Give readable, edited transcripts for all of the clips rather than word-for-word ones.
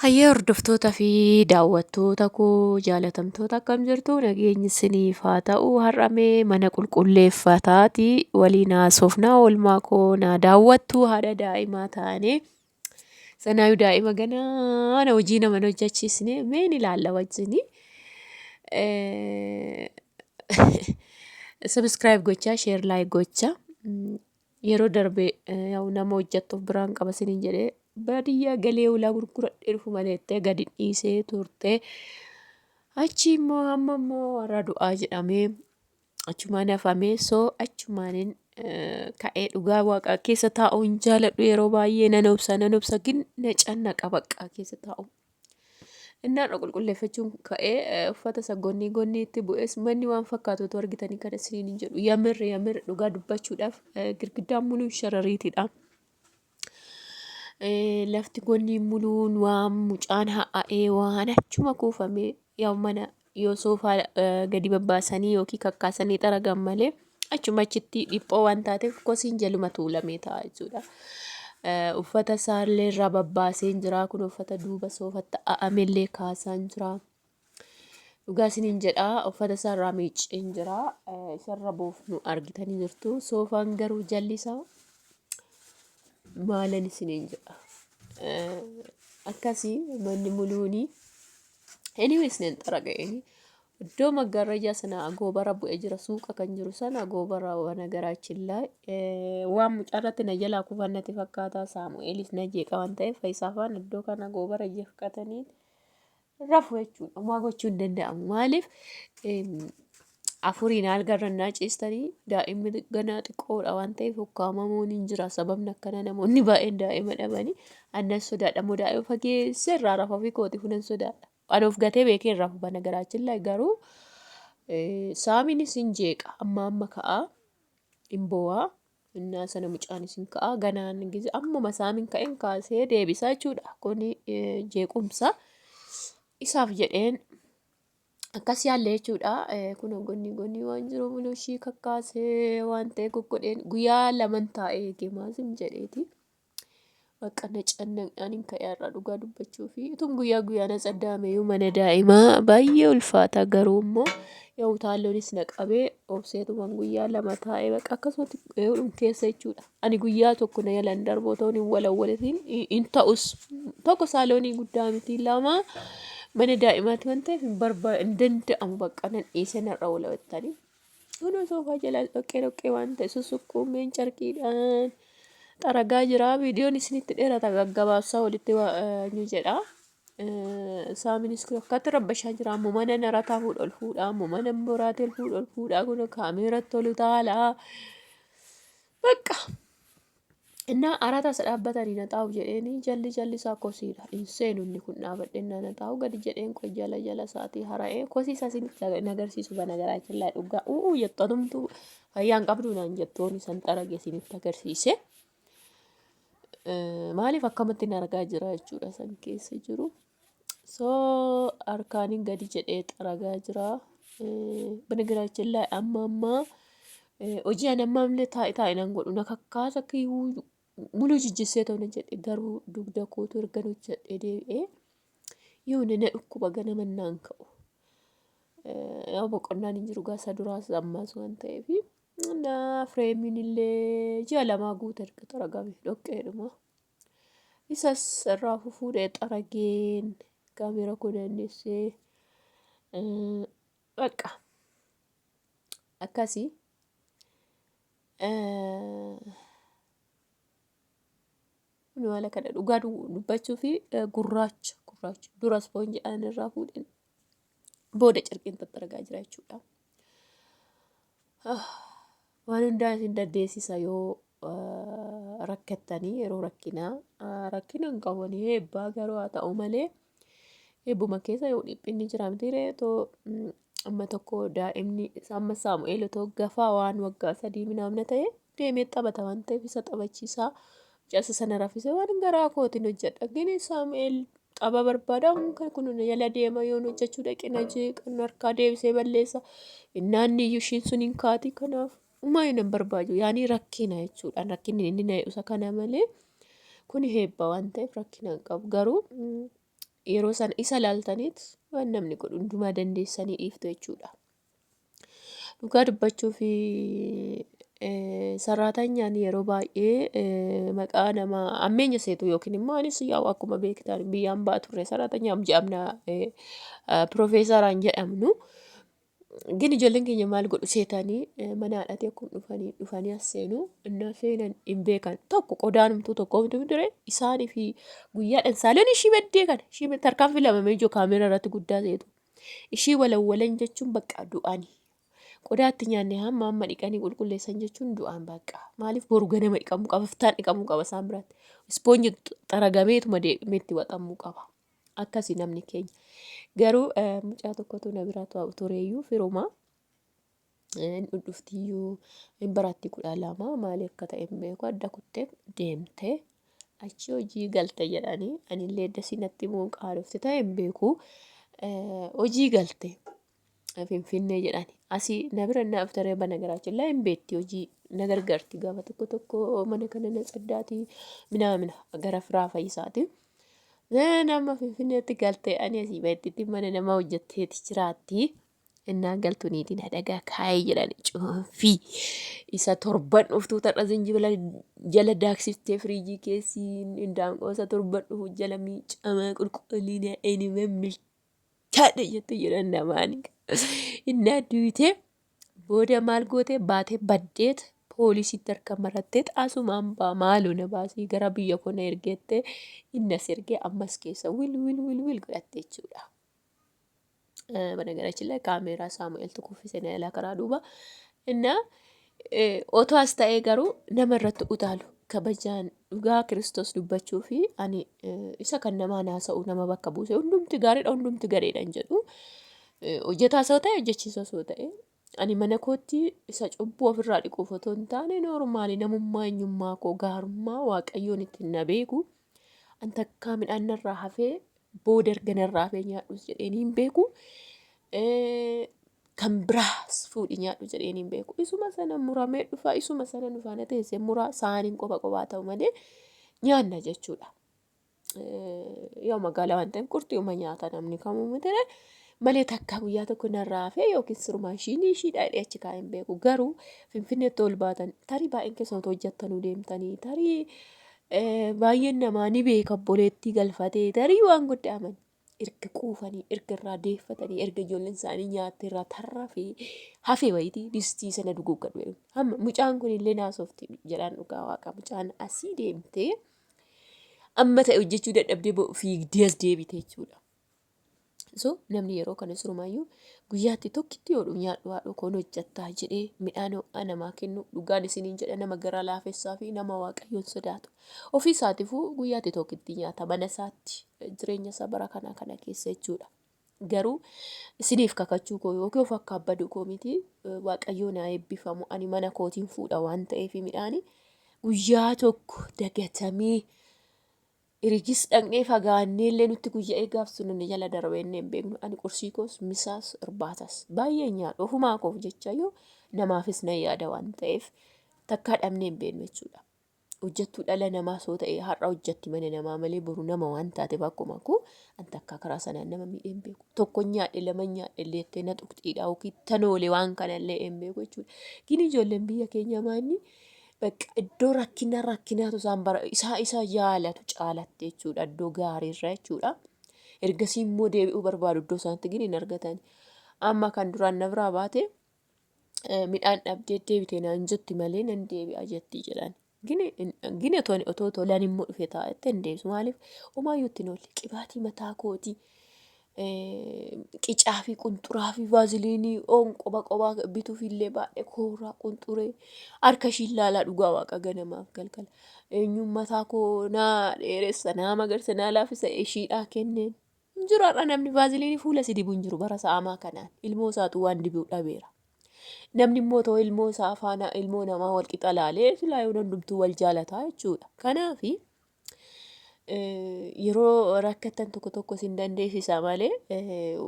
Hayyee hordoftoota fi daawwattoota koo jaalatamtoota, akkam jirtu? Nageenyi isiniif haa ta'u. Har'a mee mana qulqulleeffataati waliin haasofnaa. Oolmaa koo naa daawwattu. Haadha daa'imaa taane, sanaayu daa'ima ganaana hojii nama hin hojjechiisne mee ni ilaalla wajjini. Subscribe gochaa, share, like gochaa. Yeroo darbe yaa'u nama hojjettuuf biraan qaba isiniin jedhee, baadiyyaa galee ulaa gurguradhee dhufu malee jettee gadi dhiisee turte. Achi immoo amma immoo warra du'aa jedhamee achumaan hafamee, soo achumaanin ka'ee. Dhugaa waaqaa keessa taa'uu hin jaaladhu. Yeroo baay'ee nan obsa, nan obsa, gin na cannaqa baqqaa keessa taa'u. Innaan qulqulleeffachuun ka'ee uffata isa gonnii gonniitti bu'es manni waan fakkaatu otoo argitanii kana isiniin hin jedhu. Yamirri yamirri, dhugaa dubbachuudhaaf girgiddaan muluun sharariitiidha. Lafti gonnii muluun waan mucaan ha'a'ee waan achuma kuufamee, yaa mana yoo soofaa gadi babbaasanii yookiin kakkaasanii xaragan malee achuma achitti dhiphoo waan taateef kosiin jaluma tuulamee ta'a jechuudha. Uffata isaallee irraa babbaasee jira. Kun uffata duuba soofatti a'amellee kaasaan jira. Dhugaa isiniin jedha, uffata isaa irraa miicceen jira. Isarra buufnu argitanii jirtu. Soofaan garuu jalli isaa maalan isiniin jedha. Akkasii manni muluuni. Anyways, nan xaraga'eeni. Iddoo maggaarrajaa sana agoobara bu'ee jira. Suuqa kan jiru sana agoobara wanagaraachin laa waan mucaarratti na jalaa kufan natti fakkaata. Saamu'eelis na jeeqa waan ta'eef Faayisaa faan iddoo kana agoobara jeeqatanii rafu jechuudha. Homaa gochuu hin danda'amu. Maaliif afuriin algarrannaa ciistanii, daa'imni ganaa xiqqoodha waan ta'eef ukkaamamuun hin jira. Sababni akkana namoonni baay'een daa'ima dhabanii annan sodaadha. Immoo daa'ima fageessee irraa rafa, ofii kootiif nan sodaadha. Ani of gatee beekee irraa rafu bana garaachillaa, garuu saamiinis hin jeeqa, amma amma ka'aa hin boo'aa. Innaa sana mucaanis hin ka'a ganaan gize ammuma saamiin ka'een kaasee deebisaa jechuudha. Kuni jeequmsa isaaf jedheen akkas yaalle jechuudha. Kun gonni gonni waan jiru mulushii kakkaasee waan ta'e goggodheen guyyaa laman taa'ee eegee maasim jedheeti. Bakka na cannaqnaan hin ka'e har'a dhugaa dubbachuu fi utum guyyaa guyyaan as addaameyyuu mana daa'imaa baay'ee ulfaata, garuu immoo yoo utaalloonis na qabee obseetuman guyyaa 2 taa'ee bakka akkasumatti eeguudhum keessa jechuudha. Ani guyyaa tokko na jalaan darboo ta'uun hin walawwalatiin hin ta'us, tokko saaloonii guddaa miti, lama mana daa'imaati waan ta'eef hin barbaa hin danda'amu, bakka nan dhiisee narra walawattanii. Kunoo soofaa jala dhoqqee dhoqqee waan ta'e susukkuummeen carqiidhaan xaragaa jira. Viidiyoon isinitti dheerata, gaggabaabsaa walitti ni jedha. Saaminis kun akkatti rabbashaa jira. Ammoo mana narataa fuudha ol fuudha. Ammoo mana boraatii ol fuudha ol fuudha. Kun kaameeratti ol utaala. Bakka. Innaa araata isa dhaabbatanii na xaa'u jedheeni, jalli jalli isaa kosiidha. Hin seenu inni kun dhaabadhe innaa na xaa'u gadi jedheen qoy jala jala isaatii hara'ee kosii isaa isinitti hin agarsiisu bana garaacha laa, dhugaa u'uu jettu, atumtuu fayyaan qabdu naan jettoon isan xarage isinitti agarsiise. Maaliif akkamatti hin argaa jira jechuudha san keessa jiru. So harkaaniin gadi jedhee xaragaa jira. Banagaraacha laa amma ammaa hojii ani amma illee taa'e taa'e nan godhu na kakkaasa, kiyyuu muluu jijjissee ta'u na jedhe, garuu dugda kootu ergan hojjedhee deebi'ee yoo na dhukkuba ganama naan ka'u. Yaa boqonnaan hin jiru gaasa duraas ammaas waan ta'eef, na fireemiin illee ji'a lamaa guute erga xaragame dhoqqeedhuma. Isas irraa fufuudhee xarageen kaameera koo naannessee bakka akkasii. Kun haala kana dhugaa dubbachuu fi gurraacha gurraacha dura ispoonjiidhaan irraa fuudheen booda carqeen tattaragaa jira jechuudha. Waan hundaa isin dandeessisa yoo rakkattanii yeroo rakkinaa rakkina hin qabanii eebbaa, garuu haa ta'u malee eebbuma keessa yoo dhiphinni jira miti ree? Too amma tokko daa'imni amma Saamu'eel otoo gafaa waan waggaa 3 minaamna ta'e deemee taphata waan ta'eef isa taphachiisaa, mucaasa sana raffisee waan garaa kootiin hojjedha. Gini Saamu'eel tapha barbaada, kun jala deema, yoon hojjechuu dhaqe na jeeqa, harkaa deebisee balleessa. Innaanni iyyuu ishiin sun hin kaati, kanaaf uumaa nan barbaadu yaanii rakkina jechuudha. Rakkinni inni na isa kana malee kun heebba waan ta'eef rakkina hin qabu, garuu Yeroo sana isa laaltaniit waan namni godhu hundumaa dandeessanii dhiiftu jechuudha. Dhugaa dubbachuu fi sarraatanyaan yeroo baay'ee maqaa nama ammeenya seetu yookiin immoo anis yaa'u akkuma beektan biyyaan ba'a turre sarraatanyaam jedhamna piroofeesaraan jedhamnu. Gin ijoolleen keenya maal godhu seetanii mana haadhatii akkuma dhufanii dhufanii as seenu innaa seenan hin beekan tokko qodaanumtuu tokko ture isaanii fi guyyaadhaan saaleen ishii baddee kana ishii tarkaanfii lamamee ijoo kaameeraa irratti guddaa seetu. Ishii walawwalan jechuun bakka du'ani. Qodaatti nyaanne hamma amma dhiqanii qulqulleessan jechuun du'an bakka. Maaliif boru ganama dhiqamuu qaba, iftaan dhiqamuu qaba isaan biratti. Ispoonji xaragameetuma deemee itti waxamuu qaba. Akkasi namni keenya. Garuu mucaa tokkotu na bira tureeyyuu firuma. Hin dhudhuftiyyuu hin baratti 12 maali akka ta'e hin beeku adda kuttee deemte. Achi hojii galte jedhanii anillee dasii natti himuun qaanofte ta'e hin beeku. Hojii galte Finfinnee jedhani. Asii na bira na aftaree bana garaachin laa hin beekti hojii na gargaarti gaafa tokko tokko mana kana na tsaddaati minaamina gara firaa fayyisaati. Nama Finfinneetti galte ani asii bahetti mana namaa hojjetteeti jiraatti. Innaan galtu niitiin hadagaa kaayee jedhani cuunfii isa torban dhuftuu tarra zinjibila jala daaksiftee firiijii keessi indaanqoo isa torban dhufu jala miicamaa qulqullina enima milchaadha jette jedhan namaan. Innaa duutee booda maal goote baatee baddeet poolisiitti harka maratteet asumaan baa maaloo na baasii gara biyya koo na ergeette innas ergee ammas keessa wil wil wil wil godhatte jechuudha. በነገራችን ላይ kaameeraa Saamu'eeltu kuffise na ilaa karaa duuba. Innaa otoo as ta'ee garuu nama irratti utaalu kabajaan dhugaa Kiristoos dubbachuu fi ani isa kan namaa naasa'u nama bakka buuse hundumti gaariidha hundumti gareedha hin jedhu. Hojjetaa osoo ta'e hojjechiisaa osoo ta'e ani mana kootti isa cubbuu ofirraa dhiquuf otoo hin taane noormaali namummaa eenyummaa koo gaarummaa Waaqayyoon ittiin na beeku an takkaa midhaan narraa hafee booda erga narraa hafee nyaadhus jedheen hin beeku. Kan biraas fuudhi nyaadhu jedheen hin beeku. Isuma sana muramee dhufa isuma sana nu faana teessee muraa saaniin qofa qophaa ta'u malee nyaanna jechuudha. Yoo magaalaa waan ta'eef qurxiuma nyaata namni kamuu miti malee takka guyyaa tokko narraa hafee yookiin sirumaa ishiin ishiidha jedhee achi kaa'ee hin beeku. Garuu Finfinneetti ol baatan tarii baay'een keessan otoo hojjettanuu deemtanii tarii baay'een namaa ni beeka obboleettii galfatee tarii waan guddaa aman erga quufanii erga irraa deeffatanii erga ijoolleen isaanii nyaatte irraa tarrafee hafee wayitii distii sana duguuggadhu jedhu. Hamma mucaan kun illee naasofti jedhaan dhugaa waaqa mucaan asii deemtee amma ta'e hojjechuu dadhabdee fiigdee as deebite jechuudha. So namni yeroo kana surumaayyuu guyyaatti tokkitti yoo nyaadhu haadhoo koon hojjettaa jedhee midhaan ho'aa namaa kennu dhugaan isiniin jedha nama gara laafessaa fi nama waaqayyoon sodaatu. Ofii isaatiifuu guyyaatti tokkitti nyaata mana isaatti jireenya isaa bara kanaa kana keessa jechuudha. Garuu isiniif kakachuu koo yookiin of akka abbaduu koo miti waaqayyoon haa eebbifamu ani mana kootiin fuudha waan ta'eef midhaani guyyaa tokko dagatamee Irigis dhaqnee fagaannee illee nutti guyya'ee gaaf sun inni jala darbee inni hin beeknu. Ani qursii koos misaas irbaatas baay'ee nyaadhu. Ofumaa koof jechayyuu namaafis nan yaada waan ta'eef takkaa dhabnee hin beeknu jechuudha. Hojjettuu dhala namaa soo ta'e har'a hojjetti mana namaa malee boru nama waan taateef akkuma koo an takkaa karaa sanaan nama miidhee hin beeku. Tokko nyaadhe lama nyaadhe illee jettee na tuqxiidha yookiin tanoole waan kana illee hin beeku jechuudha. Gini ijoolleen biyya keenya maanni Bakka iddoo rakkina rakkinaatu isaan bara isaa isa jaalatu caalatti jechuudha iddoo gaariirra jechuudha. Ergasii immoo deebi'uu barbaadu iddoo isaanitti gini hin argatan. Amma kan duraan na biraa baate midhaan dhabdee deebite naan jetti malee nan deebi'a jetti jedhan. Gini gini otoo tolaan immoo dhufe taa'etti hin deebisu maaliif homaayyuu itti hin oolle qibaatii mataa kootii qicaa fi qunxuraa fi vaaziliinii oon qoba qobaa bituuf illee baadhe kooraa qunxuree harka ishii ilaalaa dhugaa waaqa ganamaaf galgala. Eenyuun mataa koo naa dheeressa naa magarsa naa laaffisa ishiidhaa kenneen. Hin jiru har'a namni vaaziliinii fuula si dibu hin jiru bara sa'aamaa kanaan ilmoo isaatu waan dibu dhabeera. Namni immoo otoo ilmoo isaa faana ilmoo namaa wal qixa laalee silaa yoo hundumtuu wal jaalataa jechuudha. Kanaafi yeroo rakkattan tokko tokko isin dandeessisa malee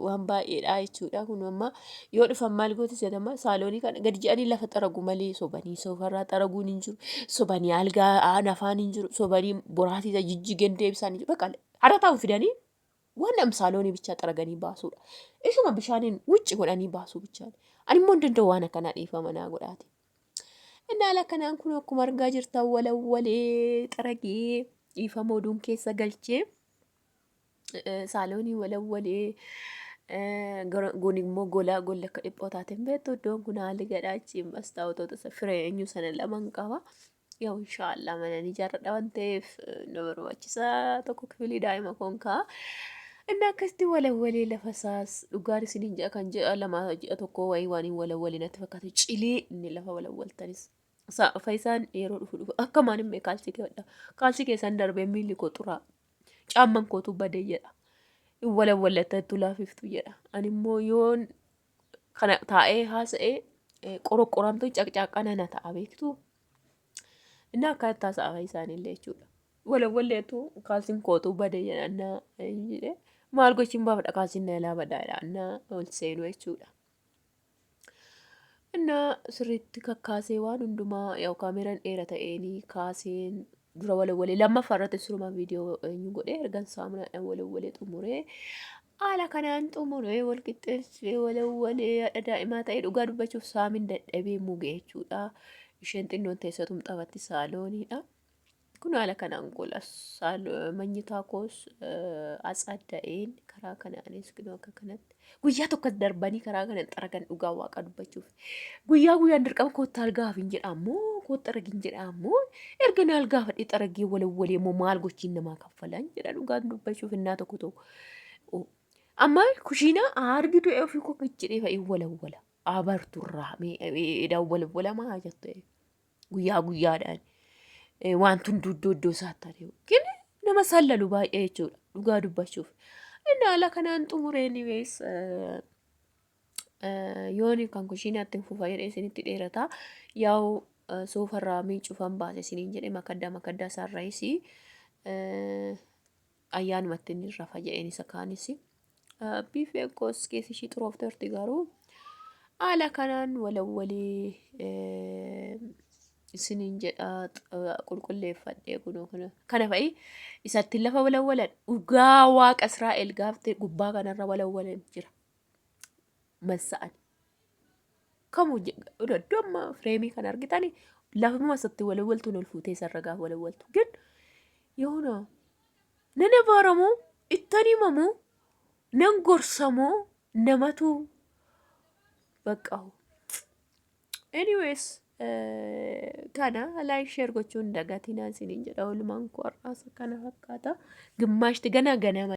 waan baay'eedha jechuudha. Kun amma yoo dhufan maal gooti jedhama saaloonii kana gadi jedhanii lafa xaragu malee sobanii soofarraa xaraguun hin jiru. Sobanii algaa nafaan hin jiru. Sobanii boraatii isa jijjigan deebisan hin jiru. Bakka har'a taa'u fidanii Waan amsaaloonii bichaa xaraganii baasuudha. Ishuma bishaaniin wucci godhanii baasuu bichaa. Ani immoo hin danda'u waan akkanaa dhiifama naa godhaati. Inni haala kanaan kun akkuma argaa jirtan walawwalee xaragee dhiifama oduun keessa galchee saaloonii walawwalee kun immoo gola golli akka dhiphoo taate hin beektu iddoon kun haalli gadhaa achiin mastaawwatoota firee eenyu sana laman qaba. Yaw inshaallah mana ni ijaarradha waan ta'eef na barbaachisa tokko kifilii daa'ima koon ka'a. Inni akkasitti walawwalee lafa isaas dhugaan isiniin jedha kan ji'a lama ji'a tokko wayii waan hin walawwalee natti fakkaate cilee inni lafa walawwaltanis. Faayisaan yeroo dhufu dhufu akka maan hin kaalsii keewwadha. Kaalsii keessan darbee miilli koo xuraa. Caamman kootu bade jedha. Hin walawwalattattu laafiftu jedha. Ani immoo yoon kana taa'ee haasa'ee qoroqqoramtuu caqcaaqana na ta'a beektuu. Inni akkanatti haasa'a isaaniillee jechuudha. Walawwalleetu kaalsiin kootu bade jedha na jedhee maal gochiin baafadha kaalsiin na jalaa badaa jedha na ol seenu jechuudha. Innaa sirriitti kakkaasee waan hundumaa yaa'u kaameeraan dheera ta'een kaaseen dura walawwalee lammaffaa irratti suruma viidiyoo eenyu godhee ergan saamunaadhaan walawwalee xumuree haala kanaan xumuree wal qixxeessee walawwalee haadha daa'imaa ta'ee dhugaa dubbachuuf saamin dadhabee muge jechuudha. Isheen xinnoon teessatum taphatti saalooniidha. Kun haala kanaan gola manyitaa koos atsadda'een karaa kanaanis kunoo akka kanatti guyyaa tokko darbanii karaa kana xaragan dhugaa waaqa dubbachuuf guyyaa guyyaan dirqama koottaa algaaf hin jedhamu koottaa xaragin jedhamu erga na algaafadhee xaragee walawwalee immoo maal gochiin namaa kaffalan jedha dhugaan dubbachuuf innaa tokko tokko. Amma kushiinaa argitu ofii koo jedhee fa'ii walawwala abarturraa mee walawwalamaa jettu. Guyyaa guyyaadhaan wanti hundi iddoo iddoo isaatti adeemu. Gin nama sallalu baay'ee jechuudha dhugaa dubbachuuf. Inni haala kanaan xumuree anyways yooni kan kushiinaatti hin fufa jedhee isinitti dheerata. Yaa'u soofarraa miicufan baase isiniin jedhe makaddaa makaddaa isaarraayis ayyaanumatti inni rafa jedheen isa kaanis. Biifeen koos keessi ishii xuroofteerti garuu haala kanaan walawwalee isiniin jedha qulqulleeffadhee kunoo kana kana fa'i isatti lafa walawwalan dhugaa waaqa Israa'el gaafte gubbaa kanarra walawwalan jira massa'an kamu iddoo amma fireemii kana argitani lafuma isatti walawwaltuun ol fuutee isarra gaafa walawwaltu gin yoona nan abaaramoo ittan himamoo nan gorsamoo namatu baqqa'u. Anyways kana like share gochuun dagatinaa isiniin jedha oolmaan koo har'aas kana fakkaata. Gimmaashti ganaa ganama.